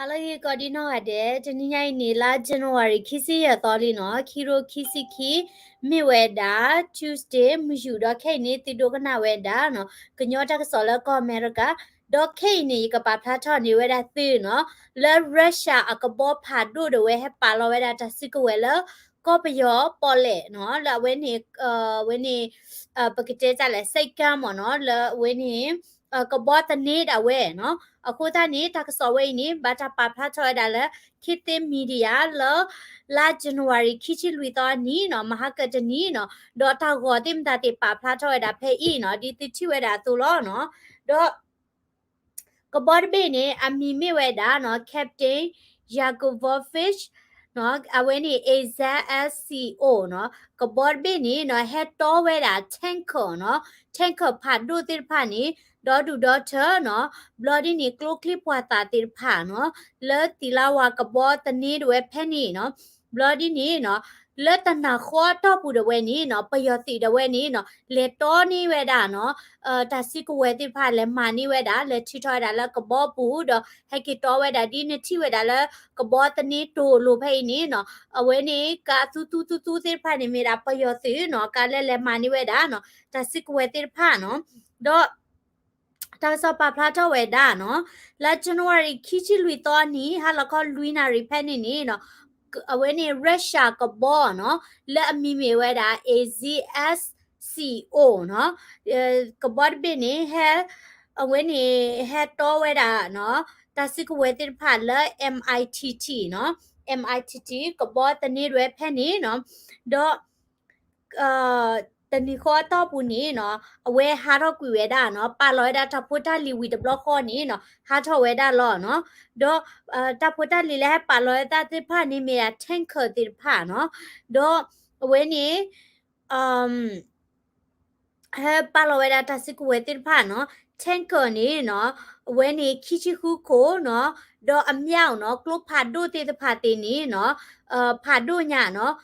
ဟါလၢအဂ့ၤကိးဒံနီၢ်ဂၤဒဲး, တနံၤညါအံၤန့ၣ် လါ January ခံဆံယဲၢ်သီလံနီၤ, ခံရိခံဆံခံ မ့ၢ်ဝဲဒၣ် Tuesday မုၢ်ယူာ်ဒီးခဲအံၤန့ၣ် သုဒိကနၣ်ဝဲဒၣ်နီၤ ကညီတၢ်ကစီၣ်လၢကီၢ်အမဲရကၤ, ဒီးခဲအံၤန့ၣ် ယကပာ်ဖျါထီၣ်န့ၢ်ဝဲဒၣ်သုနီၤ, လၢ Russia အကဘီဖးဒိၣ်ဒၣ်ဝဲဟဲပာ်လီၤဝဲဒၣ်တၢ်စုကဝဲၤလၢ ကီၢ်ပယီၤပီၣ်လဲၣ်နီၤ, လၢအဝဲန့ၣ် အဝဲန့ၣ် ပကတဲတၢ်လဲၣ် ဆိပ်ကမ်းမ့ၢ်နီၤ, လၢအဝဲန့ၣ် ကဘီသန့ဒၣ်ဝဲနီၤ. အဃိသတးန့ၣ် တၢ်ကစီၣ်ဝဲအံၤန့ၣ် ဘၣ်တၢ်ပာ်ဖျါထီၣ်ဝဲဒၣ်လၢ ခေတ်သစ် Media လၢ လါ January ခံဆံလွံၢ်သီအနံၤနီၤ, မဟါကတနံၤနီၤ, ဒီးတၢ်ဂီၤသ့ၣ်မတၤသ့ၣ်ပာ်ဖျါထီၣ်ဝဲဒၣ်ဖဲအံၤနီၤ, ဒ်သုထံၣ်ဝဲဒၣ်အသိးလီၤနီၤ. ဒီး ကဘီတဘ့ၣ်န့ၣ် အမံၤမ့ၢ်ဝဲဒၣ်နီၤ Captain Yakovovich နီၤ, အဝဲန့ၣ် A Z S C O နီၤ, ကဘီတဘ့ၣ်န့ၣ်နီၤ ဟဲတီဝဲဒၣ် tanker နီၤ, tanker ဖးဒိၣ်သ့ၣ်တဖၣ်န့ၣ် ဒီဒူၣ်ဒီထၢနီၤ, ဘျီဒ်န့ၣ် ကျိချံမျိာ်သၣ်သ့ၣ်တဖၣ်နီၤ, လၢသံလါဝၤကဘီသန့ဒၣ်ဝဲဖဲန့ၣ်နီၤ, ဘျီဒ်န့ၣ်နီၤ လၢတနၤဃီအတီၢ်ပူၤဒၣ်ဝဲန့ၣ်နီၤ ပယီၤသုးဒၣ်ဝဲန့ၣ်နီၤ လဲၤတီန့ၢ်ဝဲဒၣ်နီၤ တၢ်စုကဝဲၤသ့ၣ်တဖၣ်လဲၤမၤန့ၢ်ဝဲဒၣ် လဲၤထုးထီၣ်ဝဲဒၣ်လၢကဘီပူၤ ဒီးဟဲက့ၤတီဝဲဒၣ်ဒ်နထံၣ်ဝဲဒၣ်လၢကဘီသန့တိၤလိၤဖဲအံၤန့ၣ်နီၤ, အဝဲန့ၣ်ကးသူသူသူသူသ့ၣ်တဖၣ်န့ၣ် မ့ၢ်ဒၣ်ပယီၤသုးနီၤ ကးလၢလဲၤမၤန့ၢ်ဝဲဒၣ်နီၤ တၢ်စုကဝဲၤသ့ၣ်တဖၣ်နီၤ, ဒီး တၢ်ကစီၣ်ပာ်ဖျါထီၣ်ဝဲဒၣ်နီၤ, လါ January ခံဆံလွံၢ်သီနံၤ ဟါလီၤခီလွံၢ်နၣ်ရံၣ်ဖဲန့ၣ်န့ၣ်နီၤ, အဝဲန့ၣ် Russia ကဘီနီၤ လၢအမံၤမ့ၢ်ဝဲဒၣ် A Z S C O နီၤ, ကဘီတဘ့ၣ်န့ၣ် ဟဲ အဝဲန့ၣ် ဟဲတီဝဲဒၣ်နီၤ တၢ်စုကဝဲၤသ့ၣ်တဖၣ်လၢ M I T T နီၤ, M I T T ကဘီသန့ဒၣ်ဝဲဖဲန့ၣ်နီၤ, ဒီး တနံၤဃီအတီၢ်ပူၤန့ၣ်နီၤ အဝဲဟးထီၣ်ကွံာ်ဝဲဒၣ်နီၤ ပာ်လီၤဝဲဒၣ်တၢ်ဖိတၢ်လံၤဝံၤတဘျီဃီန့ၣ်နီၤ ဟးထီၣ်ဝဲဒၣ်လီၤနီၤ, ဒီး တၢ်ဖိတၢ်လံၤလၢဟဲပာ်လီၤဝဲဒၣ်သ့ၣ်တဖၣ်န့ၣ်မ့ၢ်ဒၣ် tanker သ့ၣ်တဖၣ်နီၤ, ဒီးအဝဲန့ၣ် ဟဲပာ်လီၤဝဲဒၣ်တၢ်စုကဝဲၤသ့ၣ်တဖၣ်နီၤ tanker န့ၣ်နီၤ အဝဲန့ၣ်ခံဆံဃုခိၣ်နီၤ, ဒီးအမြောက်နီၤ ကျိဖးဒိၣ်သ့ၣ်တဖၣ်သ့ၣ်န့ၣ်နီၤ ဖးဒိၣ်ညါနီၤ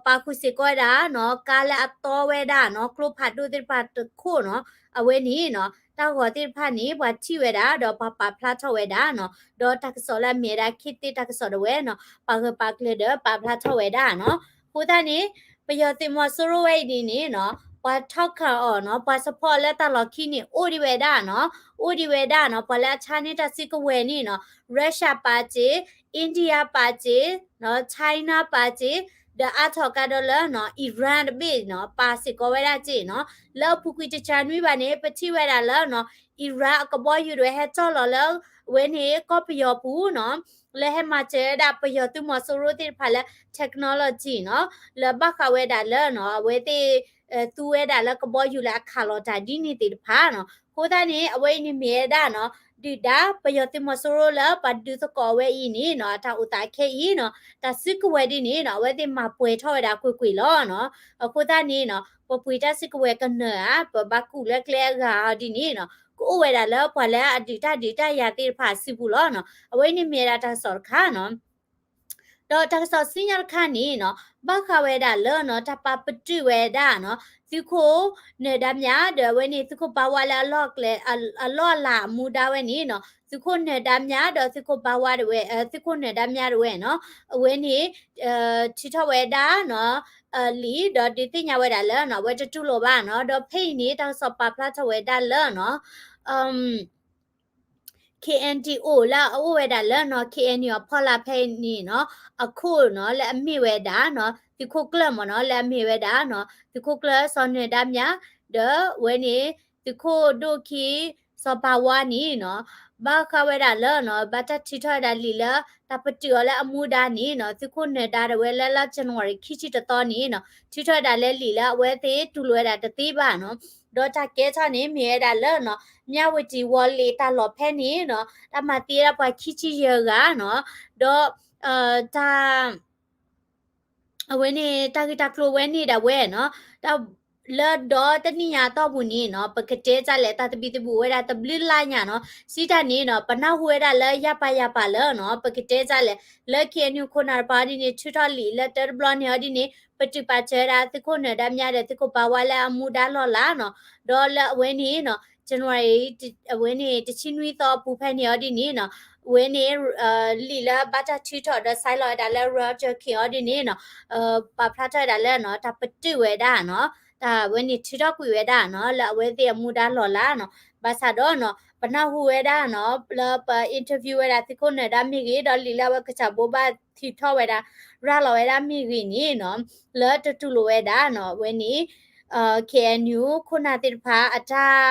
ပာ်ဃုာ်စ့ၢ်ကီးဝဲဒၣ်နီၤ ကါလၢအတီဝဲဒၣ်နီၤ ကျိဖးဒိၣ်သ့ၣ်တဖၣ်တခိၣ်နီၤ, အဝဲန့ၣ်နီၤ တၢ်ဂီၤသ့ၣ်တဖၣ်န့ၣ် ပှၤထံၣ်ဝဲဒၣ် ဒီးပှၤပာ်ဖျါထီၣ်ဝဲဒၣ်နီၤ, ဒီးတၢ်ကစီၣ်လၢအမ့ၢ်ဝဲဒၣ် ခေတ်သစ် တၢ်ကစီၣ်ဒၣ်ဝဲနီၤ ပာ်ဂၢၢ်ပာ်ကျၢၤဒီးပာ်ဖျါထီၣ်ဝဲဒၣ်နီၤ, အဃိသတးန့ၣ် ပယီၤသုးမီၤစိရိၤဝဲအံၤဒ်န့ၣ်နီၤ ပှၤထောက်ခံအီၤနီၤ ပှၤ support လၢတၢ်လီၢ်ခံန့ၣ် အိၣ်ဒံးဝဲဒၣ်နီၤ, အိၣ်ဒံးဝဲဒၣ်နီၤ ပှၤလၢအဆါန့ၢ်တၢ်စုကဝဲၤန့ၣ်နီၤ Russia ပာ်စ့ၢ်, India ပာ်စ့ၢ်, China ပာ်စ့ၢ်, ဒီးအါထီၣ်ကါဒီးလၢနီၤ Iran တဘ့ၣ်နီၤ ပာ်စ့ၢ်ကီးဝဲဒၣ်စ့ၢ်နီၤ, လၢအပူၤကွံာ်တစှၤနွံဘၣ်န့ၣ် ပထံၣ်ဝဲဒၣ်လၢနီၤ Iran အကဘီယူၤဒၣ်ဝဲဟဲထီၣ်လီၤလၢ အဝဲန့ၣ် ကီၢ်ပယီၤပူၤနီၤ လၢဟဲမၤစၢၤဝဲဒၣ်ပယီၤသုးမီၤစိရိၤသ့ၣ်တဖၣ်လၢ technology နီၤ လၢဘၣ်ဃးဝဲဒၣ်လၢနီၤ အဝဲသ့ၣ် သူဝဲဒၣ်လၢကဘီယူၤလၢအခးလီၤတၢ်ဒ်န့ၣ်သ့ၣ်တဖၣ်နီၤ. အဃိသတးန့ၣ် အဝဲအံၤန့ၣ်မ့ၢ်ဝဲဒၣ်နီၤ ဒုၣ်ဒါပယီၤသုးမီၤစိရိၤလၢပှၤဒုးသကိးဝဲအံၤန့ၣ်နီၤ အတၢ်အိၣ်သးခဲအံၤနီၤ တၢ်စုကဝဲၤဒ်န့ၣ်နီၤ အဝဲသ့ၣ်မၤပှဲၤထီၣ်ဝဲဒၣ်ကွ့ၢ်ကွ့ၢ်လီၤနီၤ. အဃိသတးန့ၣ်နီၤ ပပှ့ၤတၢ်စုကဝဲၤကနၢၤဧါ ပဘၣ်ကူၣ်လၢကျဲအဂၤအီၤဒ်န့ၣ်နီၤ ကအိၣ်ဝဲဒၣ်လၢပှၤလၢအဒုးတၢ်ဒုးတၢ်ယၤသ့ၣ်တဖၣ်အစုပူၤလီၤနီၤ. အဝဲအံၤန့ၣ်မ့ၢ်ဝဲဒၣ်တၢ်ကစီၣ်တခါနီၤ ဒီးတၢ်ကစီၣ်ဆူညါတခါန့ၣ်နီၤ ဘၣ်ဃးဝဲဒၣ်လၢနီၤ တၢ်ပာ်ပတုာ်ဝဲဒၣ်နီၤ သုးခိၣ်နၢၤဒါမြ ဒီးအဝဲန့ၣ် သုးခိၣ်ဘါဝါလၢအလီၢ်အကျဲ အလီၢ်အလၤအမူဒါဝဲန့ၣ်နီၤ သုးခိၣ်နၢၤဒါမြ ဒီးသုးခိၣ်ဘါဝါဒၣ်ဝဲ သုးခိၣ်နၢၤဒါမြဒၣ်ဝဲနီၤ အဝဲန့ၣ် ထုးထီၣ်ဝဲဒၣ်နီၤ လံာ် ဒီးဒုးသ့ၣ်ညါဝဲဒၣ်လၢနီၤ အဝဲတတူၢ်လိာ်ဘၣ်နီၤ ဒီးဖဲအံၤန့ၣ် တၢ်ကစီၣ်ပာ်ဖျါထီၣ်ဝဲဒၣ်လၢနီၤ K N D O လၢအအိၣ်ဝဲဒၣ်လၢနီၤ K N U အဖီလာ်ဖဲန့ၣ်နီၤ အခိၣ်နီၤ လၢအမ့ၢ်ဝဲဒၣ်နီၤ သုးခိၣ်ကျၢၢ်မ့ၢ်နီၤ လၢအမ့ၢ်ဝဲဒၣ်နီၤ သုးခိၣ်ကျၢၢ်စီၤနၢၤဒါမြ ဒီးဝဲန့ၣ် သုးခိၣ်ဒိၣ်ခံ စီၤဘၤဝါန့ၣ်နီၤ ဘၣ်ဃးဝဲဒၣ်လၢနီၤ ဘၣ်တၢ်ထုးထီၣ်ဝဲဒၣ်လံာ်လၢ တၢ်ပတုာ်အီၤလၢအမူဒါန့ၣ်နီၤ သုးခိၣ်နၢၤဒါဒၣ်ဝဲလၢလါ January ခံဆံတသီန့ၣ်နီၤ ထုးထီၣ်ဝဲဒၣ်လၢလံာ်လၢအဝဲသ့ၣ်တူၢ်လိာ်ဝဲဒၣ်တသ့ဘၣ်နီၤ ဒီးတၢ်ကဲထီၣ်န့ၣ်မ့ၢ်ဝဲဒၣ်လၢနီၤ မြဝတီ ဝေါ်လ့ တၢ်လီၢ်ဖဲန့ၣ်နီၤ တၢ်မၤသံဝဲဒၣ်ပှၤခံဆံယဲၢ်ဂၤနီၤ ဒီး တၢ် အဝဲန့ၣ် တၢ်ဂ့ၢ်တၢ်ကျိၤဝဲန့ၣ်ဒၣ်ဝဲနီၤ လၢဒီတနံၣ်ညါအတီၢ်ပူၤန့ၣ်နီၤ ပကတဲတၢ်လဲၣ် တၢ်သဘံၣ်သဘုၣ်ဝဲဒၣ်တဘျုးလါညါနီၤ စံးတၢ်န့ၣ်နီၤ ပနၢ်ဟူဝဲဒၣ်လၢယၤပၤယၤပၤလၢနီၤ ပကတဲတၢ်လဲၣ် လၢ K N U ခိၣ်နၢ်တပၤဒ်န့ၣ် ထုးထီၣ်လံာ်လၢတၢတဘျီန့ၣ်အီၤဒ်န့ၣ် ပတုာ်ပာ်စၢၤဝဲဒၣ်သုးခိၣ်နၢၤဒါမြဒီးသုးခိၣ်ဘၤဝါလၢအမူဒါလီၢ်လၤနီၤ ဒီးလၢအဝဲန့ၣ်နီၤ January အဝဲန့ၣ် တဆံနွံသီအပူၤဖဲန့ၣ်အီၤဒ်န့ၣ်နီၤ, အဝဲန့ၣ် လံာ်လၢဘၣ်တၢ်ထုးထီၣ်ဒီး sign လီၤဝဲဒၣ်လၢ Roger Khin အီၤဒ်န့ၣ်နီၤ, ပာ်ဖျါထီၣ်ဝဲဒၣ်လၢနီၤ တၢ်ပတုာ်ဝဲဒၣ်နီၤ, တၢ်ဝဲန့ၣ်ထုးထီၣ်ကွံာ်ဝဲဒၣ်နီၤ လၢအဝဲသ့ၣ်အမူဒါလီၢ်လၤနီၤ, ဘၣ်ဆၣ်ဒီးနီၤ ပနၢ်ဟူဝဲဒၣ်နီၤ လၢပ interview ဝဲဒၣ်သုးခိၣ်နၢၤဒါမ့ၢ်ဂ့ၤ ဒီးလံာ်လၢအဝဲကစၢ်ဘိးဘၣ်ထုးထီၣ်ဝဲဒၣ် ရၤလီၤဝဲဒၣ်မ့ၢ်ဂ့ၤန့ၣ်နီၤ, လၢတတူၢ်လိာ်ဝဲဒၣ်နီၤ အဝဲန့ၣ် KNU ခိၣ်နၢ်သ့ၣ်တဖၣ် အတၢ်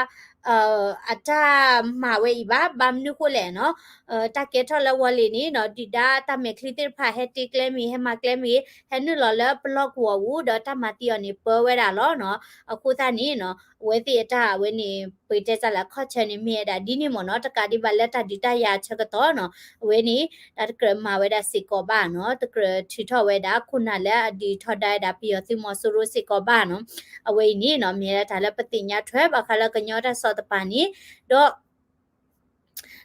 အတၢ်မၤဝဲအံၤဘၣ်, ဘၣ်မနုၤဃိလဲၣ်နီၤ, တၢ်ကဲထီၣ်လၢဝီၤလ့ၤန့ၣ်နီၤ ဒုၣ်ဒါတၢ်မဲာ်ချံသ့ၣ်တဖၣ် ဟဲတ့ကျဲမ့ၢ်ဂ့ၤ ဟဲမၤကျဲမ့ၢ်ဂ့ၤ ဟဲနုာ်လီၤလၢပလီၢ်ကဝီၤပူၤ ဒီးတၢ်မၤသံအီၤန့ၣ် ပၢဝဲဒၣ်လီၤနီၤ, အဃိသတးန့ၣ်နီၤ အဝဲသ့ၣ်အတၢ်အဝဲန့ၣ် ပတဲတၢ်လၢအခီၣ်ဆၢန့ၣ် မ့ၢ်ဝဲဒၣ်ဒ်န့ၣ်မ့ၢ်နီၤ, တကးဒံးဘၣ်လၢတၢ်ဒုးတၢ်ယၤအဆၢကတီၢ်နီၤ, အဝဲန့ၣ် တၢ်တကြၢးမၤဝဲဒၣ်စ့ၢ်ကီးဘၣ်နီၤ, တကြၢးထုးထီၣ်ဝဲဒၣ်ခိၣ်နၢ်လၢအဒုးထီဒါဝဲဒၣ်ပယီၤသုးမီၤစိရိၤစ့ၢ်ကီးဘၣ်နီၤ, အဝဲအံၤန့ၣ်နီၤ မ့ၢ်ဝဲဒၣ်တၢ်လၢပသ့ၣ်ညါထွဲဘၣ်ဃးလၢကညီတၢ်ကစီၣ်တပၤန့ၣ်, ဒီး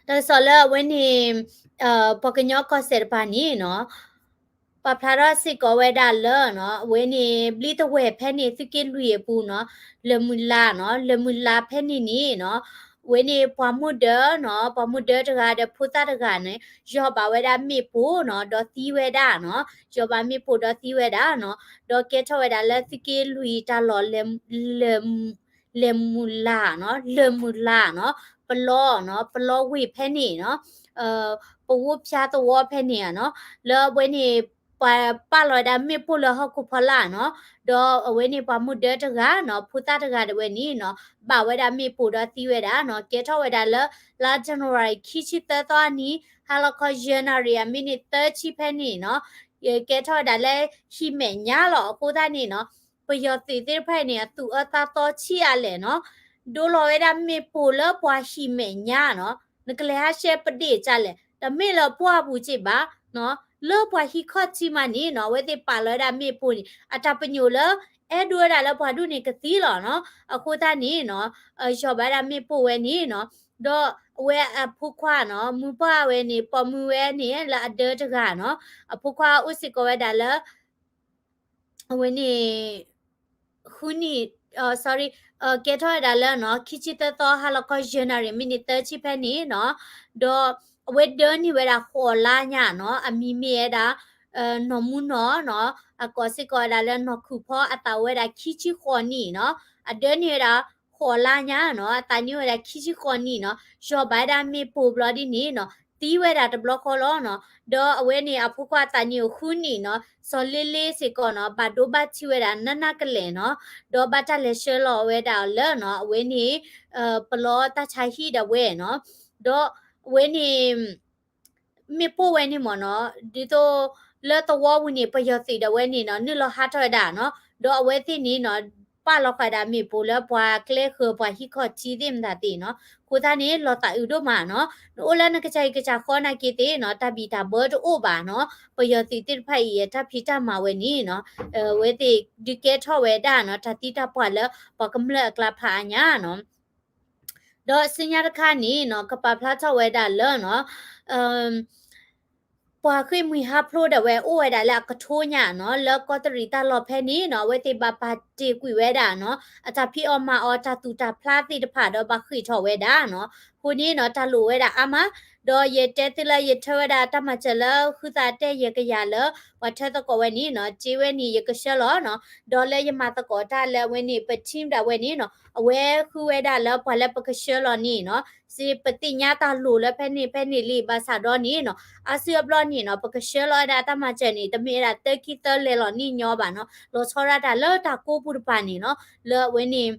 တၢ်ကစီၣ်လၢအဝဲန့ၣ် ပှၤကညီကီၢ်စဲၣ်တပၤန့ၣ်နီၤ ပာ်ဖျါထီၣ်စ့ၢ်ကီးဝဲဒၣ်လၢနီၤ အဝဲန့ၣ် ဘျံးတဝဲၢ်ဖဲန့ၣ် သုးက့လွံၢ်အပူၤနီၤ လၢၢ်မုၢ်လါနီၤ လၢၢ်မုၢ်လါဖဲန့ၣ်န့ၣ်နီၤ အဝဲန့ၣ် ပှၤမူဒါနီၤ ပှၤမူဒါတဂၤဒီးဖိသၣ်တဂၤန့ၣ် ယီၢ်ဘၣ်ဝဲဒၣ်မ့ၣ်ပိၢ်နီၤ ဒီးသံဝဲဒၣ်နီၤ ယီၢ်ဘၣ်မ့ၣ်ပိၢ်ဒီးသံဝဲဒၣ်နီၤ ဒီးကဲထီၣ်ဝဲဒၣ်လၢသုးက့လွံၢ်တၢ်လီၢ် လၢၢ်မုၢ် လၢၢ်မုၢ်လါနီၤ လၢၢ်မုၢ်လါနီၤ ပလီနီၤ ပလီဝ့ၢ်ဖဲန့ၣ်နီၤ ပဝိဖၠါသဝီဖဲန့ၣ်နီၤ လၢအဝဲန့ၣ် ပှၤပာ်လီၤဝဲဒၣ်မ့ၣ်ပိၢ်လၢဟီၣ်ခိၣ်ဖီလာ်နီၤ ဒီးအဝဲန့ၣ်ပှၤမူဒါတဂၤနီၤ ဖိသၣ်တဂၤဒၣ်ဝဲန့ၣ်နီၤ ဘၣ်ဝဲဒၣ်မ့ၣ်ပိၢ်ဒီးသံဝဲဒၣ်နီၤ ကဲထီၣ်ဝဲဒၣ်လၢ လါ January ခံဆံသၢသီအနံၤ ဟါလီၤခီယဲၢ်နၣ်ရံၣ်အမံးနံးသၢဆံဖဲန့ၣ်နီၤ ကဲထီၣ်ဝဲဒၣ်လၢဟံၣ်မဲာ်ညါလီၤ အဃိသတးန့ၣ်နီၤ ပယီၤသုးသ့ၣ်တဖၣ်အံၤန့ၣ် အသူၣ်အၢသးသီဆံးအါလဲၣ်နီၤ ဒိလီၤဝဲဒၣ်မ့ၣ်ပိၢ်လၢပှၤဟံၣ်မဲာ်ညါနီၤ နကလဲၤဟးရှဲပဒ့ၣ်ကလဲၣ် တမ့ၢ်လၢပှၢ်ပူၤက့ဘၣ်နီၤ လၢပှၤဟံၣ်ခီၣ်ထံးမးန့ၣ်နီၤ အဝဲသ့ၣ်ပာ်လီၤဝဲဒၣ်မ့ၣ်ပိၢ်န့ၣ် အတၢ်ပညိၣ်လၢ အဲၣ်ဒိးဝဲဒၣ်လၢပှၤဒိၣ်န့ၣ်ကသံလီၤနီၤ အဃိသတးန့ၣ်နီၤ ယီၢ်ဘၣ်ဝဲဒၣ်မ့ၣ်ပိၢ်ဝဲန့ၣ်နီၤ ဒီးအဝဲအဖိခွါနီၤ မုၢ်ပှၢ်ဝဲန့ၣ် ပိာ်မုၣ်ဝဲန့ၣ် လၢအဒၢတဂၤနီၤ အဖိခွါအိၣ်စ့ၢ်ကီးဝဲဒၣ်လၢ အဝဲန့ၣ် ဃုနံၣ် sorry ကဲထီၣ်ဝဲဒၣ်လၢနီၤ ခံဆံသၢသီ ဟါလီၤခီယဲၢ်နၣ်ရံၣ် မံးနံးသၢဆံဖဲန့ၣ်နီၤ ဒီးအဝဲဒၢန့ၢ်ဝဲဒၣ်ဃိးလါညါနီၤ အမံၤမ့ၢ်ဝဲဒၣ် နီၢ်မူနီၢ်နီၤ အကိးစ့ၢ်ကီးဝဲဒၣ်လၢနီၢ်ခုၣ်ဖီ အသးဝဲဒၣ်ခံဆံဃိးနံၣ်နီၤ အဒၢန့ၢ်ဝဲဒၣ်ဃိးလါညါနီၤ အသးန့ၢ်ဝဲဒၣ်ခံဆံဃိးနံၣ်နီၤ ယီၢ်ဘၣ်ဝဲဒၣ်မ့ၣ်ပိၢ်ဘျီဒ်န့ၣ်နီၤ သံဝဲဒၣ်တဘျီဃီလီၤနီၤ ဒီးအဝဲန့ၣ်အဖိခွါအသးနံၣ်အိၣ်ဃုနံၣ်နီၤ စီၤလ့လ့စ့ၢ်ကီးနီၤ ဘၣ်ဒိဘၣ်ထံးဝဲဒၣ်နးနးကလဲာ်နီၤ ဒီးဘၣ်တၢ်လဲၤဆှၢလီၤဝဲဒၣ်အီၤလၢနီၤ အဝဲန့ၣ် ပလီတၢ်ဆါဟံၣ်ဒၣ်ဝဲနီၤ ဒီးအဝဲန့ၣ် မ့ၣ်ပိၢ်ဝဲန့ၣ်မ့ၢ်နီၤ ဒ်သိးလၢသဝီပူၤန့ၣ် ပယီၤသုးဒၣ်ဝဲန့ၣ်နီၤ နုာ်လီၤဟးထီၣ်ဝဲဒၣ်နီၤ ဒီးအဝဲသ့ၣ်န့ၣ်နီၤ ပာ်လီၤဃာ်ဒၣ်မ့ၣ်ပိၢ်လၢပှၤကျဲဃၢၤပှၤဟံၣ်ခီၣ်ထံးသ့ၣ်မတၤသ့ၣ်နီၤ အဃိသတးန့ၣ် လီၤသးအုးဒိၣ်မးနီၤ နအိၣ်လၢနကစၢ်ဟံၣ်ကစၢ်ဃီနာ်က့သ့ၣ်နီၤ တၢ်ဘံၣ်တၢ်ဘၢတအိၣ်ဘၣ်နီၤ ပယီၤသုးသ့ၣ်တဖၣ်အံၤအတၢ်ဖံးတၢ်မၤဝဲန့ၣ်နီၤ အဝဲသ့ၣ်ဒုးကဲထီၣ်ဝဲဒၣ်နီၤ တၢ်သံတၢ်ပှၢ်လၢပှၤကမျၢၢ်အကျါဖးအါညါနီၤ ဒီးဆူညါတခါန့ၣ်နီၤ ကပာ်ဖျါထီၣ်ဝဲဒၣ်လၢနီၤ ပှၤဃ့ၢ်မှံဟးဖျိးဒၣ်ဝဲအိၣ်ဝဲဒၣ်လၢအကထိညါနီၤ လၢကီးတရံးတၢ်လီၢ်ဖဲန့ၣ်နီၤ အဝဲသ့ၣ်ဘၣ်ပာ်တ့ၢ်ကွံာ်ဝဲဒၣ်နီၤ အတၢ်ဖံးအီၣ်မၤအီၣ်တၢ်သူၣ်တၢ်ဖျးသ့ၣ်တဖၣ်ဒီးဘၣ်ဃ့ၢ်ထီၣ်ဝဲဒၣ်နီၤ အဃိန့ၣ်နီၤ တၢ်လိၣ်ဝဲဒၣ်အါမး ဒီးယတဲသုလၢယထၢဝဲဒၣ်တၢ်မၤစၢၤလၢဃုသးတဲယဲၢ်ကယၤလၢ ပှၤထၢသကိးဝဲန့ၣ်နီၤ စ့ဝဲန့ၣ် ယကဆှၢလီၤနီၤ ဒီးလၢယမၤသကိးတၢ်လၢအဝဲန့ၣ် ပ team ဒၣ်ဝဲန့ၣ်နီၤ အဝဲဃုဝဲဒၣ်လၢပှၤလၢပကဆှၢလီၤန့ၣ်နီၤ စ့ပသ့ၣ်ညါတၢ်လိၣ်လၢဖဲန့ၣ်ဖဲန့ၣ်လံ ဘၣ်ဆၣ်ဒီးန့ၣ်နီၤ အါစုအဘျီန့ၣ်နီၤ ပကဆှၢလီၤဝဲဒၣ်တၢ်မၤစၢၤန့ၣ် တမ့ၢ်ဝဲဒၣ်သၢခံသၢလဲၤလီၤန့ၣ်ညီဘၣ်နီၤ လီၤဆီဒၣ်တၢ်လၢတၢ်ကိးပူၤတဖၣ်န့ၣ်နီၤ လၢအဝဲန့ၣ်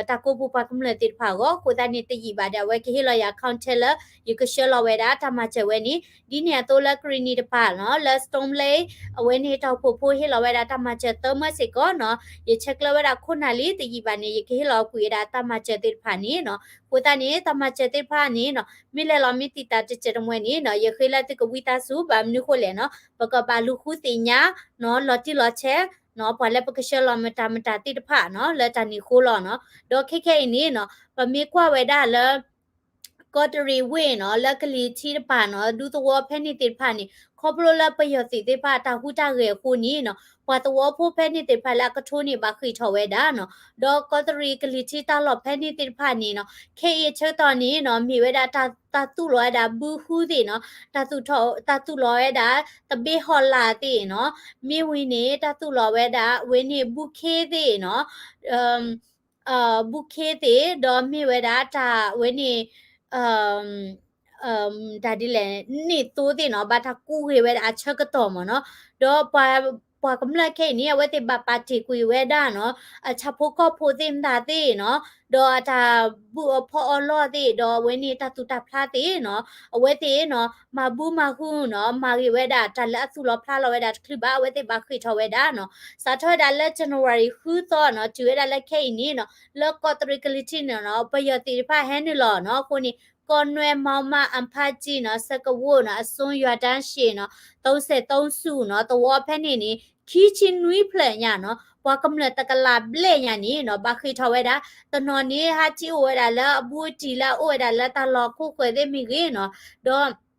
တၢ်ကိးပူၤပှၤကမျၢၢ်သ့ၣ်တဖၣ်အဂီၢ် အဃိသတးန့ၣ် တယံာ်ဘၣ်ဒီး အဝဲကဟ့ၣ်လီၤယၤ contact လၢ ယကဆှၢလီၤဝဲဒၣ်တၢ်မၤစၢၤဝဲန့ၣ် ဒ်န့ၣ်အသိးလၢကရံၣ်နံၤတဖၣ်နီၤ လၢ Stone Lake အဝဲန့ၣ် တၢ်အိၣ်ဖှိၣ်ဖိဟ့ၣ်လီၤဝဲဒၣ်တၢ်မၤစၢၤသၢမၢစ့ၢ်ကီးနီၤ ယဆဲးကျၢဝဲဒၣ်ခိၣ်နၢ်လံ တယံာ်ဘၣ်န့ၣ် ယကဟ့ၣ်လီၤကွံာ်ဝဲဒၣ်တၢ်မၤစၢၤသ့ၣ်တဖၣ်န့ၣ်နီၤ အဃိသတးန့ၣ် တၢ်မၤစၢၤသ့ၣ်တဖၣ်န့ၣ်နီၤ မ့ၢ်လဲၤလီၤမ့ၢ်တံာ်တာ်တစဲးတမှဲန့ၣ်နီၤ ယဃ့လၢသုကဝံသးစူၤ ဘၣ်မနုၤဃိလဲၣ်နီၤ ပကဘၣ်လူၤဃုသ့ၣ်ညါနီၤ လီၤတံၢ်လီၤဆဲးနီၤ ပှၤလၢပကဆှၢလီၤမတၤမတၤသ့ၣ်တဖၣ်နီၤ လၢတၢ်န့ၣ်အဃိလီၤနီၤ ဒီးခဲခဲအံၤန့ၣ်နီၤ ပမ့ၢ်ကွၢ်ဝဲဒၣ်လၢ ကီးတရံးဝ့ၢ်နီၤ လၢကလံၤထံးတပၤနီၤ ဒူသဝီဖဲန့ၣ်သ့ၣ်တဖၣ်န့ၣ် ခီဖျိလၢပယီၤသုးသ့ၣ်တဖၣ်တၢ်ဟူးတၢ်ဂဲၤအဃိန့ၣ်နီၤ ပှၤသဝီဖိဖဲန့ၣ်သ့ၣ်တဖၣ်လၢအကထိန့ၣ်ဘၣ်ဃ့ၢ်ထီၣ်ဝဲဒၣ်နီၤ ဒီးကီးတရံးကလံၤထံးတၢ်လီၢ်ဖဲန့ၣ်သ့ၣ်တဖၣ်န့ၣ်နီၤ ခဲအံၤအဆၢကတီၢ်န့ၣ်နီၤ မ့ၢ်ဝဲဒၣ်တၢ်သူၣ်လီၤဝဲဒၣ်ဘုဃုသ့ၣ်နီၤ တၢ်သူၣ်ထီၣ် တၢ်သူၣ်လီၤဝဲဒၣ် သဘ့ဟီၣ်လာ်သ့ၣ်နီၤ မ့ၢ်ဝံၤန့ၣ် တၢ်သူၣ်လီၤဝဲဒၣ် အဝဲန့ၣ် ဘုခ့သ့ၣ်နီၤ ဘုခ့သ့ၣ် ဒီးမ့ၢ်ဝဲဒၣ်တၢ်ဝဲန့ၣ် တၢ်ဒ်လဲၣ် န့ၢ်သိသ့ၣ်နီၤ ဘၣ်တၢ်ကူးဂ့ၤဝဲဒၣ်အဆၢကတီၢ်မ့ၢ်နီၤ ဒီးပှၤ ပှၤကမျၢၢ်ခဲအံၤန့ၣ် အဝဲသ့ၣ်ဘၣ်ပာ်တ့ၢ်ကွံာ်ဝဲဒၣ်နီၤ အဆၣ်ဖိကီၢ်ဖိသ့ၣ်မတၤသ့ၣ်နီၤ ဒီးအတၢ်ဘုၣ်အီၣ်ဖီၣ်အီၣ်လီၢ်သ့ၣ် ဒီးအဝဲန့ၣ်တၢ်သူၣ်တၢ်ဖျးသ့ၣ်နီၤ အဝဲသ့ၣ်နီၤ မၤဘုမၤဟုနီၤ မၤဂ့ၤဝဲဒၣ်တၢ်လၢအသူၣ်လီၤဖျးလီၤဝဲဒၣ်တချုးဘၣ် အဝဲသ့ၣ်ဘၣ်ဃ့ၢ်ထီၣ်ဝဲဒၣ်နီၤ စးထီၣ်ဝဲဒၣ်လၢ January ဃုသီနီၤ တုၤဝဲဒၣ်လၢခဲအံၤန့ၣ်နီၤ လၢကီးတရံးကလံၤထံးန့ၣ်နီၤ ပယီၤသုးတဖၣ်ဟဲနုာ်လီၤနီၤ အဃိန့ၣ် ကီၢ်နွဲၣ် မီၢ်မး အၣ်ဖးကၠံနီၤ ဆၢကဝိၣ်နီၤ အစိ ယွၤတၢ်ရှ့နီၤ သုံးဆယ့်သုံးစုနီၤ သဝီဖဲန့ၣ်န့ၣ် ခံဆံနွံဖျၢၣ်ညါနီၤ ပှၤကမျၢၢ်တကလးဘျဲၣ်ညါန့ၣ်နီၤ ဘၣ်ဃ့ၢ်ထီၣ်ဝဲဒၣ် တနီၤန့ၣ် ဟးစံၣ်အိၣ်ဝဲဒၣ်လၢအဘူးအတံၢ်လၢအအိၣ်ဝဲဒၣ်လၢတၢ်လီၢ်ခိၣ်ဃၢၤသ့ၣ်မ့ၢ်ဂ့ၤနီၤ ဒီး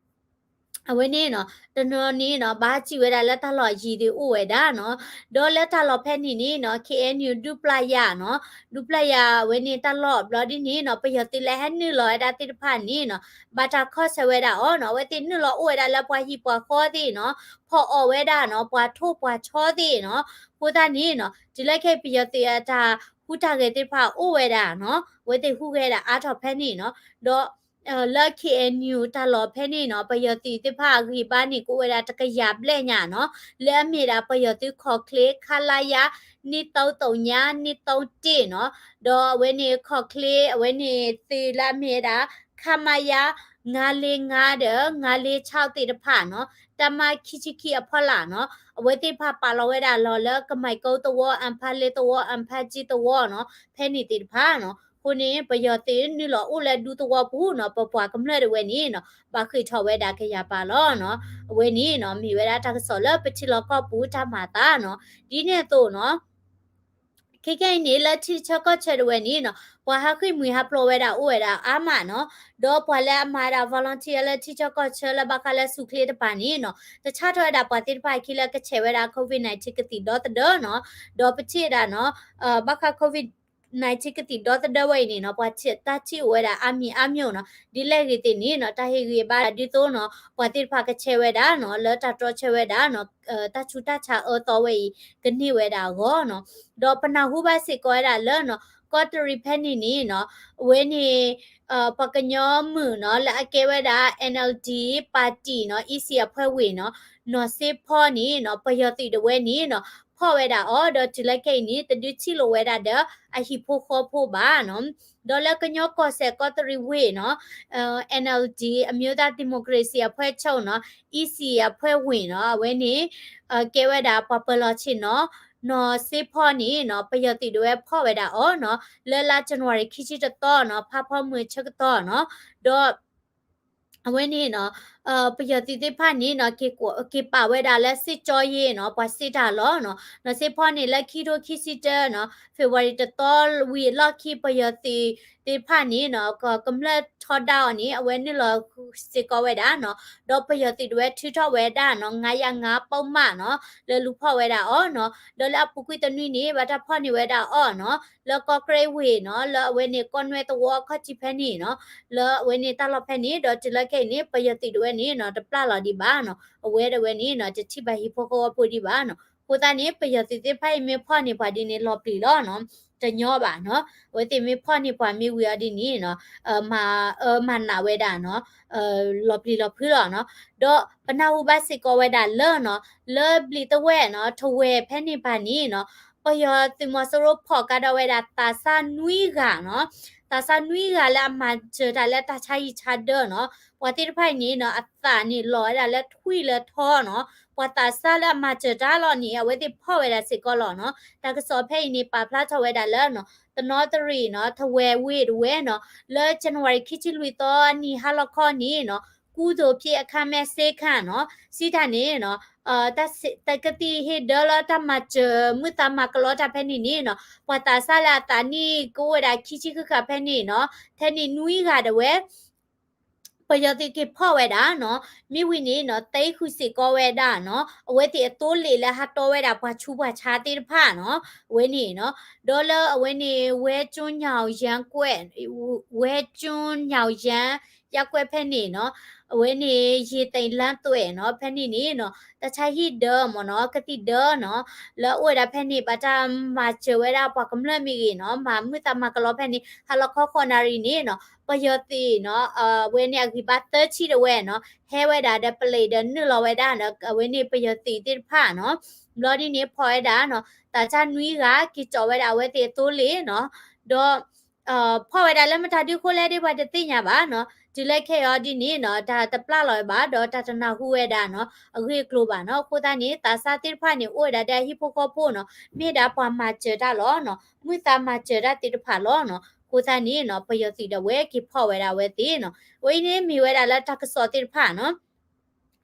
အဝဲန့ၣ်နီၤ တနီၤန့ၣ်နီၤ ဘၣ်စံၣ်ဝဲဒၣ်လၢတၢ်လီၢ်ယံၤသ့ၣ်အိၣ်ဝဲဒၣ်နီၤ ဒီးလၢတၢ်လီၢ်ဖဲန့ၣ်န့ၣ်နီၤ ခ့ၣ်အဲၣ်ယူၣ် ဒူပျၢ်ယၤနီၤ ဒူပျၢ်ယၤအဝဲန့ၣ်တၢ်လီၢ်ဘျီဒ်န့ၣ်နီၤ ပယီၤသုးလၢဟဲနုာ်လီၤဝဲဒၣ်သ့ၣ်တဖၣ်န့ၣ်နီၤ ဘၣ်တၢ်ခီဆၢဝဲဒၣ်အီၤနီၤ အဝဲသ့ၣ်နုာ်လီၤအိၣ်ဝဲဒၣ်လၢပှၤဟံၣ်ပှၤဃီသ့ၣ်နီၤ ဖီၣ်အီၣ်ဝဲဒၣ်နီၤ ပှၤထိၣ်ပှၤဆီသ့ၣ်နီၤ အဃိသတးန့ၣ်နီၤ တုၤလၢခဲအံၤပယီၤသုးအတၢ်ဟူးတၢ်ဂဲၤသ့ၣ်တဖၣ်အိၣ်ဝဲဒၣ်နီၤ အဝဲသ့ၣ်ဟူးဂဲၤဒၣ်အါထီၣ်ဖဲန့ၣ်နီၤ ဒီး လၢ ခ့ၣ်အဲၣ်ယူၣ် တၢ်လီၢ်ဖဲန့ၣ်နီၤ ပယီၤသုးသ့ၣ်တဖၣ်အဂံၢ်ဘါန့ၣ် ကအိၣ်ဝဲဒၣ်တကယၤဘျဲၣ်ညါနီၤ လၢအမ့ၢ်ဒၣ်ပယီၤသုးခီၣ်ချ့ ခလရ နှစ်သုံးသုံးည နှစ်သုံးတစ်နီၤ ဒီးအဝဲန့ၣ်ခီၣ်ချ့ အဝဲန့ၣ်သုးလၢအမ့ၢ်ဝဲဒၣ် ခမရ ငါးလေးငါးဒီး ငါးလေးခြောက်သ့ၣ်တဖၣ်နီၤ တပ်မ ခံဆံခံအဖီလာ်နီၤ အဝဲသ့ၣ်တဖၣ်ပာ်လီၤဝဲဒၣ်လီၤလၢကမၤကိသဝီ အၣ်ဖးလ့သဝီ အၣ်ဖးကၠံသဝီနီၤ ဖဲန့ၣ်သ့ၣ်တဖၣ်နီၤ အဃိန့ၣ် ပယီၤသုးနုာ်လီၤအိၣ်လၢဒူသဝီပူၤနီၤ ပပှၤကမျၢၢ်တဝဲန့ၣ်နီၤ ဘၣ်ဃ့ၢ်ထီၣ်ဝဲဒၣ်ကယၤပာ်လီၤနီၤ အဝဲန့ၣ်နီၤ မ့ၢ်ဝဲဒၣ်တၢ်ကစီၣ်လၢပထံလီၢ်ကီၢ်ပူၤတၢ်မၤအသးနီၤ ဒ်န့ၣ်အသိးနီၤ ခဲကနံၣ်အံၤန့ၣ် လၢထံဆၢကီၢ်ဆၢတဝဲန့ၣ်နီၤ ပှၤဟးဃ့ၢ်မှံဟးဖျိးဝဲဒၣ်အိၣ်ဝဲဒၣ်အါမးနီၤ ဒီးပှၤလၢအမၤဝဲဒၣ် volunteer လၢထံဆၢကီၢ်ဆၢလၢဘၣ်ဃးလၢဆူၣ်ချ့တပၤန့ၣ်နီၤ တဆၣ်ထီၣ်ဝဲဒၣ်ပှၤသ့ၣ်တဖၣ်အခံလၢကဆဲးဝဲဒၣ် COVID nineteen ကသံၣ်ဒီသဒၢနီၤ ဒီးပထံၣ်ဝဲဒၣ်နီၤ ဘၣ်ဃး COVID nineteen ကသံၣ်ဒီသဒၢဝဲအံၤန့ၣ်နီၤ ပှၤတၢ်ထံၣ်အိၣ်ဝဲဒၣ်အါမံၤအါမံၤနီၤ ဒ်လဲၣ်ဂ့ၤသ့ၣ်န့ၣ်နီၤ တၢ်ဟ့ၣ်ဂံၢ်ဘါဒ်သိးနီၤ ပှၤသ့ၣ်တဖၣ်ကဆဲးဝဲဒၣ်နီၤ လၢတၢ်တြီဆၢဝဲဒၣ်နီၤ တၢ်ဆူးတၢ်ဆါအၢသီဝဲအံၤ ကန့ၢ်ဝဲဒၣ်အဂီၢ်နီၤ ဒီးပနၢ်ဟူဘၣ်စ့ၢ်ကီးဝဲဒၣ်လၢနီၤ ကီးတရံးဖဲန့ၣ်န့ၣ်နီၤ အဝဲန့ၣ် ပှၤကညီမုၣ်နီၤ လၢအကဲဝဲဒၣ် NLD party နီၤ EC အဖွဲ့ဝင်နီၤ နီၢ်စ့ဖီန့ၣ်နီၤ ပယီၤသုးတဝဲန့ၣ်နီၤ ဖီၣ်ဝဲဒၣ်အီၤ ဒီးတုၤလၢခဲအံၤန့ၣ် တဒုးထံၣ်လိာ်ဝဲဒၣ်ဒီး အဟံၣ်ဖိဃီဖိဘၣ်နီၤ ဒီးလၢကညီကီၢ်စဲၣ်ကီးတရံးဝ့ၢ်နီၤ NLD အမျိုးသားဒီမိုကရေစီအဖွဲ့ချုပ်နီၤ EC အဖွဲ့ဝင်နီၤ အဝဲန့ၣ် ကဲဝဲဒၣ်ပှၤပၢၤလီၢ်ဆ့ၣ်နီၤ နီၢ်စ့ဖီန့ၣ်နီၤ ပယီၤသုးတဝဲဖီၣ်ဝဲဒၣ်အီၤနီၤ လၢလါ January ခံဆံတသီနီၤ ဖးဖီမုၢ်ဆၢကတီၢ်နီၤ ဒီး အဝဲန့ၣ်နီၤ ပယီၤသုးသ့ၣ်တဖၣ်န့ၣ်နီၤ က့ၤပာ်ဝဲဒၣ်လၢစစ်ကြောရေးနီၤ ပှၤစံးတၢ်လီၤနီၤ နီၢ်စ့ဖီန့ၣ် လၢခံထိခံဆံတၢနီၤ February တသီဝံၤအလီၢ်ခံ ပယီၤသုးသ့ၣ်တဖၣ်န့ၣ်နီၤ ကမျၢၢ်ထီဒါအီၤန့ၣ် အဝဲနုာ်လီၤစ့ၢ်ကီးဝဲဒၣ်နီၤ ဒီးပယီၤသုးတဝဲထုးထီၣ်ဝဲဒၣ်နီၤ ငါးရာငါး ပုဒ်မနီၤ လၢလူၤဖီၣ်ဝဲဒၣ်အီၤနီၤ ဒီးလၢအပူၤကွံာ်တနွံန့ၣ် ဘၣ်တၢ်ဖီၣ်န့ၢ်ဝဲဒၣ်အီၤနီၤ လၢကီးတရံးဝ့ၢ်နီၤ လၢအဝဲန့ၣ်ကီးနွဲၣ်သဝီအခီၣ်ထံးဖဲန့ၣ်နီၤ လၢအဝဲန့ၣ်တၢ်လီၢ်ဖဲန့ၣ် ဒီးတုၤလၢခဲအံၤန့ၣ် ပယီၤသုးတဝဲန့ၣ်နီၤ တပျၢ်လီၤဒံးဘၣ်နီၤ အဝဲတဝဲန့ၣ်နီၤ တထံၣ်ဘၣ်ဟံၣ်ဖိဃီဖိဒံးဘၣ်နီၤ အဃိသတးန့ၣ် ပယီၤသုးသ့ၣ်တဖၣ်အံၤမ့ၢ်ဖီၣ်န့ၢ်ပှၤဒ်န့ၣ် လီၤပျံၤလီၤနီၤ တညီဘၣ်နီၤ အဝဲသ့ၣ်မ့ၢ်ဖီၣ်န့ၢ်ပှၤမ့ၢ်ဝံၤအီၤဒ်န့ၣ်နီၤ မၤအၢမၤနးဝဲဒၣ်နီၤ လီၤပျံၤလီၤဖုးလီၤနီၤ ဒီးပနၢ်ဟူဘၣ်စ့ၢ်ကီးဝဲဒၣ်လၢနီၤ လၢဘျံးတဝဲၢ်နီၤ ထဝဲၢ်ဖဲန့ၣ်ပၤန့ၣ်နီၤ ပယီၤသုးမီၤစိရိၤဖီၣ်ကါဒီးဝဲဒၣ်သးစၢ်နွံဂၤနီၤ သးစၢ်နွံဂၤလၢအမၤစၢၤတၢ်လၢတၢ်ဆါဟံၣ်ဆါဒၢနီၤ ပှၤသ့ၣ်တဖၣ်အံၤန့ၣ်နီၤ အသးန့ၣ်လီၤဝဲဒၣ်လၢထွံၣ်လၢထီနီၤ ပှၤသးစၢ်လၢအမၤစၢၤတၢ်လီၤန့ၣ် အဝဲသ့ၣ်ဖီၣ်ဝဲဒၣ်စ့ၢ်ကီးလီၤနီၤ တၢ်ကစီၣ်ဖဲအံၤန့ၣ် ပာ်ဖျါထီၣ်ဝဲဒၣ်လၢနီၤ တနီသရံၣ်နီၤ ထဝဲၢ်ဝ့ၢ်တဝဲနီၤ လၢ January ခံဆံလွံၢ်သီအနံၤဟါလီၤခီန့ၣ်နီၤ ကူသို့ဖြင့် အခန်းမဲ့ဆေးခန်းနီၤ စံးတၢ်န့ၣ်နီၤ တၢ်ကသံၣ်ဟ့ၣ်ဒၢလၢတၢ်မၤစၢၤမုၢ်သးမၤကလီတၢ်ဖဲန့ၣ်န့ၣ်နီၤ ပှၤသးစၢ်လၢအသးနံၣ်ကအိၣ်ဝဲဒၣ်ခံဆံဃုဃာ်ဖဲန့ၣ်နီၤ ထဲန့ၣ်နွံဂၤဒၣ်ဝဲ ပယီၤသုးက့ၤဖီၣ်ဝဲဒၣ်နီၤ, မ့ၢ်ဝံၤန့ၣ်နီၤ သဲဃုာ်စ့ၢ်ကီးဝဲဒၣ်နီၤ အဝဲသ့ၣ်အသိလ့ၣ်လၢဟးတီဝဲဒၣ်ပှၤဆူးပှၤဆါသ့ၣ်တဖၣ်နီၤ, အဝဲန့ၣ်နီၤ, ဒီးလၢအဝဲန့ၣ် ဝဲကၠိညၣ်ယၢ်ကွဲး ဝဲကၠိညၣ်ယၢ် ယၢ်ကွဲးဖဲန့ၣ်နီၤ, အဝဲန့ၣ် ယ့ၤသ့ၣ်လၢသွဲၣ်နီၤ ဖဲန့ၣ်န့ၣ်နီၤ တၢ်ဆါဟံၣ်ဒၢမ့ၢ်နီၤ ကသံၣ်ဒၢနီၤ လၢအအိၣ်ဝဲဒၣ်ဖဲန့ၣ် ဘၣ်တၢ်မၤစၢၤဝဲဒၣ်ပှၤကမျၢၢ်မ့ၢ်ဂ့ၤနီၤ မၤမုာ်သးမၤကလီဖဲန့ၣ် ဟါလီၤခီဃိးနၣ်ရံၣ်န့ၣ်နီၤ ပယီၤသုးနီၤ အဝဲန့ၣ်အဂံၢ်ဘါသၢဆံဒီးဝဲနီၤ ဟဲဝဲဒၣ်ဒီးပလံးဒီးနုာ်လီၤဝဲဒၣ်နီၤ အဝဲန့ၣ်ပယီၤသုးသ့ၣ်တဖၣ်နီၤ ဘျီဒ်န့ၣ်ဖီၣ်ဝဲဒၣ်နီၤ သးစၢ်နွံဂၤ က့ၤကၠီးဝဲဒၣ်အဝဲသ့ၣ်အသိလ့ၣ်နီၤ ဒီး ဖီၣ်ဝဲဒၣ်လၢမတၤဒုဃိလဲၣ်ဒ်ပှၤတသ့ၣ်ညါဘၣ်နီၤ တုၤလၢခဲအံၤဒ်န့ၣ်နီၤ တၢ်တပျၢ်လီၤဝဲဘၣ် ဒီးတၢ်တနၢ်ဟူဝဲဒၣ်နီၤ အဂ့ၢ်အကျိၤဘၣ်နီၤ အဃိသတးန့ၣ် သးစၢ်သ့ၣ်တဖၣ်န့ၣ် အိၣ်ဝဲဒၣ်ဒီးအဟံၣ်ဖိဃီဖိနီၤ မ့ၢ်ဒၣ်ပှၤမၤစၢၤတၢ်လီၤနီၤ မုာ်သးမၤစၢၤတၢ်သ့ၣ်တဖၣ်လီၤနီၤ အဃိသတးန့ၣ်နီၤ ပယီၤသုးဒၣ်ဝဲက့ၤဖီၣ်ဝဲဒၣ်အဝဲသ့ၣ်နီၤ အဝဲအံၤန့ၣ်မ့ၢ်ဝဲဒၣ်လၢတၢ်ကစီၣ်သ့ၣ်တဖၣ်နီၤ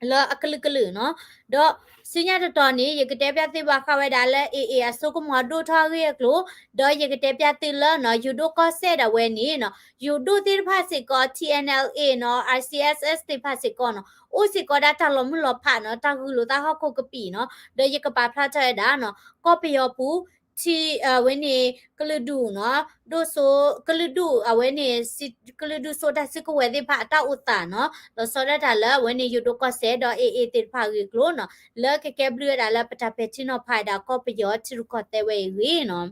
လၢအကလုာ်ကလုာ်နီၤ ဒီးဆူညါတတီၤန့ၣ် ယကတဲပျၢ်သုဘၣ်ဃးဝဲဒၣ်လၢ AA အစိကမီၤဒိၣ်ထီၣ်အဂ့ၢ်အကျိၤ ဒီးယကတဲပျၢ်သုလၢနီၤ ယိၤဒိၣ်ကီၢ်စဲၣ်ဒၣ်ဝဲန့ၣ်နီၤ ယိၤဒိၣ်သ့ၣ်တဖၣ်စ့ၢ်ကီး TNLA နီၤ RCSS သ့ၣ်တဖၣ်စ့ၢ်ကီးနီၤ အိၣ်စ့ၢ်ကီးဒၣ်တၢ်လီၤမုၢ်လီၤဖးနီၤ တၢ်ဂုာ်လိာ်သးဟီၣ်ခိၣ်ကပံာ်နီၤ ဒီးယကပာ်ဖျါထီၣ်ဝဲဒၣ်နီၤ ကီၢ်ပယီၤပူၤ ထံ အဝဲန့ၣ် ကလုာ်ဒူၣ်နီၤ ဒိၣ်စိ ကလုာ်ဒူၣ်အဝဲန့ၣ် ကလုာ်ဒူၣ်စိတၢ်စုကဝဲၤသ့ၣ်တဖၣ်အတၢ်အိၣ်သးနီၤ လီၤဆီဒၣ်တၢ်လၢအဝဲန့ၣ် ယိၤဒိၣ်ကီၢ်စဲၣ်ဒီး AA သ့ၣ်တဖၣ်အဂ့ၢ်အကျိၤနီၤ လၢကကဲဘျုးဝဲဒၣ်လၢပတၢ်ပဲာ်ထံနီၤဖးဝဲဒၣ်ကီၢ်ပယီၤထံရူၢ်ကီၢ်သဲးဝဲအံၤအဂ့ၢ်နီၤ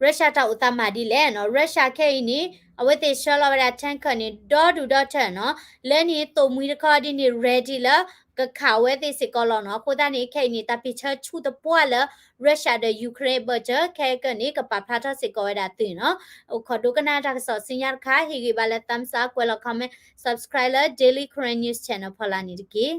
Russia တၢ်အိၣ်သးမၤဒ်လဲၣ်နီၤ Russia ခဲအံၤန့ၣ် အဝဲသ့ၣ်ဆှၢလီၤဝဲဒၣ် tanker န့ၣ် ဒီဒူၣ်ဒီထၢၣ်နီၤ လၢန့ၣ်သိၣ်မှံတခီဒ်န့ၣ် ready လၢ ကခးအဝဲသ့ၣ်စ့ၢ်ကီးလီၤနီၤ အဃိသတးန့ၣ် ခဲအံၤန့ၣ် တၢ်ပ့ၤဆၢဆူၣ်သပှၢ်လၢ Russia ဒီး Ukraine ဘၢၣ်စၢၤ ခဲကနံၣ်န့ၣ် ကပာ်ဖျါထီၣ်စ့ၢ်ကီးဝဲဒၣ်သုနီၤ အိၣ်ခိးဒိကနၣ်တၢ်ကစီၣ်ဆူညါတခါ ဟ့ၣ်ဂံၢ်ဘၣ်လၢ thumbs up ကွဲးလီၤ comment subscribe လၢ Daily Karen News Channel ဖီလာ်န့ၣ်တက့ၢ်.